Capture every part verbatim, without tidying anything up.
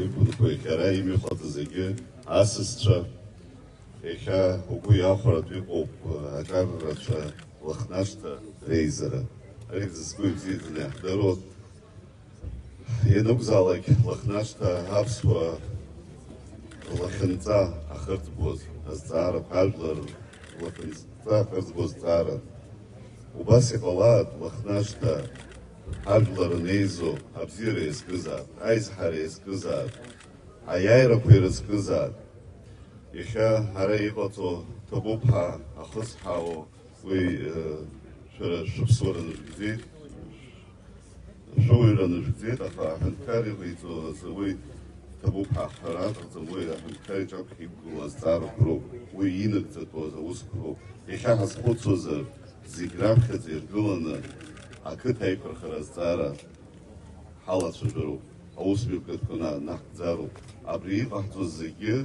Иқәынхо иахьа ара имҩахыҵыз зегьы асасцәа, иахьа угәы иахәаратәы иҟоуп аҿар рацәа Лыхнашҭа реизара. Ари зызку ибзиаӡаны иаҳдыруан. Ианакәзаалак Лыхнашҭа аԥсуа лахьынҵа ахырҵгоз азҵаарақәа, ажәлар лахьынҵа ахырҵгоз зҵааран. Убас иҟалааит, Лыхнашҭа ажәлар анеизо, абзиара иазкызаап, аизҳара иазкызаап, аиааирақәа ирызкызаап. Иахьа ара иҟаҵо ҭабуп ҳәа ахысҳәаау уи, э, шәара шәыԥсуара нажәгӡеит, шәыуаҩра нажәгӡеит, аха аҳәынҭқар иҟаиҵо азы уи ҭабуп ҳәа аҳәара аҭахӡам, уи аҳәынҭқар иҿаԥхьа иқәгылоу азҵаарақәа роуп, уи инагӡатәу аусқәа роуп. Иахьа ҳазхәыцуазар, зегь раԥхьаӡа иргыланы ақыҭа аиқәырхара азҵаара ҳалацәажәароуп, аусмҩаԥгатәқәа на-, наҳгӡароуп. Абри иҟаҳҵоз зегьы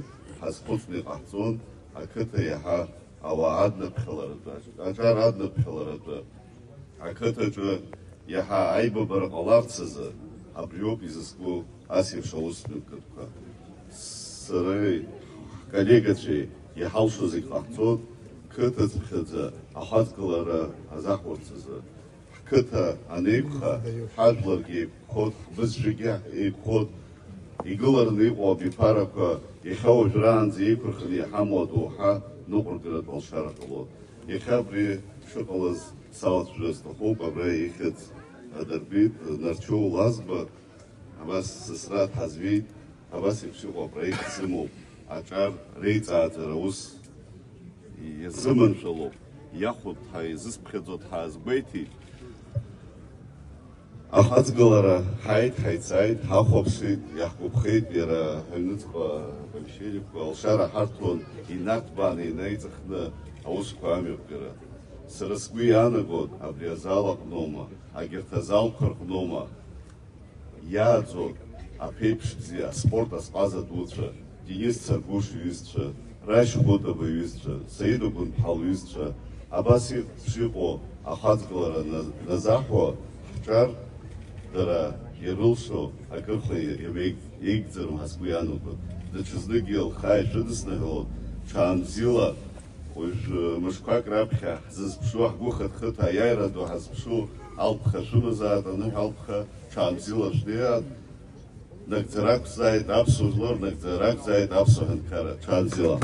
ҳазхәыцны иҟаҳҵон, ақыҭа иаҳа ауаа адныԥхьаларатәы, аҿар адныԥхьаларатәы, ақыҭаҿы иаҳа аибабара ҟаларц азы, абриоуп изызку ас еиԥш аусмҩаԥгатәқәа. Сареи ҳколлегацәеи иҳалшо зегь ҟаҳҵон, қыҭацыԥхьаӡа ахаҵгылара азаҳуарц азы. Ҳқыҭа анеиқәха, ҳажәларгьы еиқәхот, ҳбызшәагьы еиқәхот, игылараны иҟоу абиԥарақәа иахьа уажәраанӡа еиқәырханы иҳамоу адоуҳа ныҟәыргаратә алшара ҟалон. Иахьа абри шыҟалаз салацәажәар сҭахуп, абра ихьӡ адырбеит Нарчоу Лазба, абас сасра дҳазвеит, абас еиԥш иҟоу апроект сымоуп, аҿар реиҵааӡара аус иазыманшәалоуп, иахәоит ҳәа изысԥхьаӡо дҳазгәеиҭеит. Ахаҵгылара ҳааит, ҳаицааит, ҳахәаԥшит, иаҳгәаԥхеит иара аҩныҵҟа апомещениақәа алшара ҳарҭон, инарҭбааны инаиҵыхны аусқәа амҩаԥгара. Сара сгәы иаанагон абри азал аҟноума, агьырҭ азалқәа рҟноума, иааӡо аԥеиԥш бзиа аспорт азҟаза дуцәа, Денис Царгәыш иҩызцәа, Рашь Хәытаба иҩызцәа, Саида Гәынԥҳа лҩызцәа, абас еиԥш иҟоу ахаҵгылара на-, назаҳәо ҳҿар дара ирылшо акырқәа иа-, иамеиг-, еигӡарым ҳәа сгәы иаанагоит. Даҽазныкгьы лхы ааишәыдысныҳәалон, ҽаанбзиала, уажә мышқәак раԥхьа ҳзызԥшу, ҳгәы хыҭ-хыҭ аиааира ду ҳазԥшу алԥха шәымазааит, аныҳәа алԥха, ҽаанбзиала шәнеиааит. Нагӡара ақәзааит аԥсуа жәлар, нагӡара ақәзааит аԥсуа ҳәынҭқарра. Ҽаанбзиала.